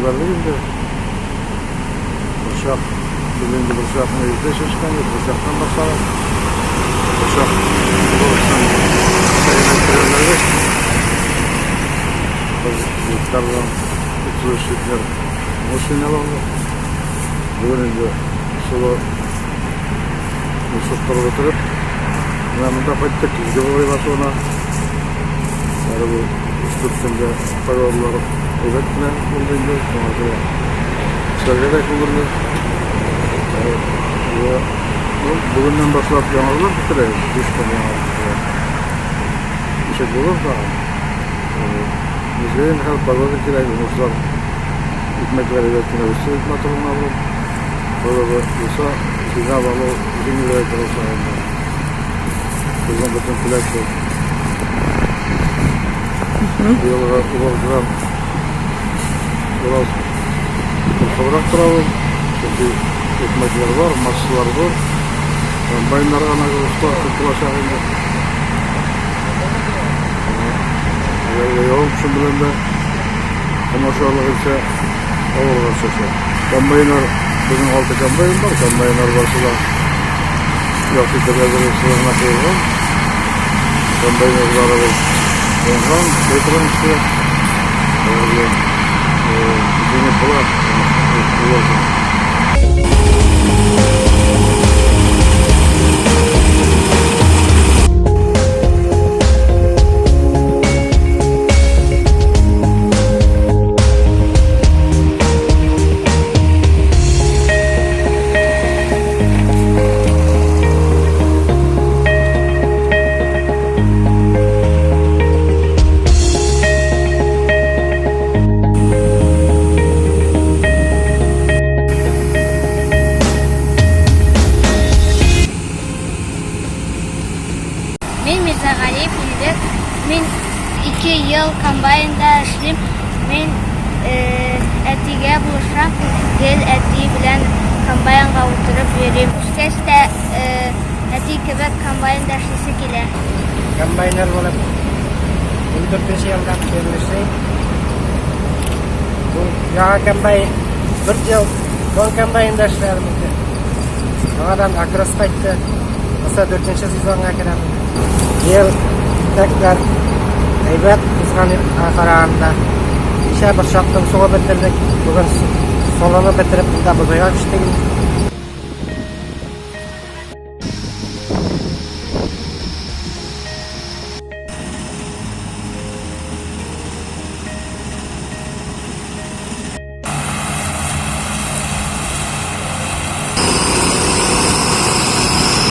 җибәрдек инде. Борчак, без инде борчакны иртә чәчкән идек, борчактан башладык. Борчак борчак төгәлләдек. Без гектардан 33 центнер уңыш жыйнап алдык. Бүген инде солы суктырып бетереп, менә монда кайттык, Изге бабай басуына. Әле бу 3-4 көндә погодалар әйбәт кенә булды инде, шуңа күрә эшләргә дә күңелле. Ну, бүгеннән башлап яңгырлар көтелә, 5 көн яңгыр көтелә. Ничек булыр тагын? Безгә инде хәзер погода кирәк, уңышлар икмәкләр әйбәт кенә үсте бит матур гына булып. Погода булса, җыйнап алу җиңелрәк булачак инде. Безнең бөтен теләк шул. Быелгы уборкадан бераз куркыбрак торабыз, чөнки икмәкләр бар, массалар зур. Комбайннарга нагрузка күп булачак инде. Әгәр дә явым-төшем белән дә комачаулык итсә, авырга төшәчәк. Комбайннар, безнең алты комбайн бар, комбайннар барысы да яхшы итеп әзерлек сызыгына куелган. Комбайнерларыбыз уңган, эшли торган кешеләр. Алар белән җиңеп була. Мин Мирзагалиев Илбек. Мин ике ел комбайнда эшлим. Мин э, әтигә булышам. Гел әти белән комбайнга утырып йөрим. Үскәч тә э, әти кебек комбайнда эшлисе килә. Комбайнер булып 14 елдан бирле эшлим. Бу яңа комбайн 4 ел Дон комбайнда эшләдем инде. Яңадан Акрос кайтты. Бусы дүртенче сезонга керәм. Ел итәкләр әйбәт узган елга караганда. Кичә борчактан сугып бетердек. Бүген солыны бетереп, монда бодайга төштек инде.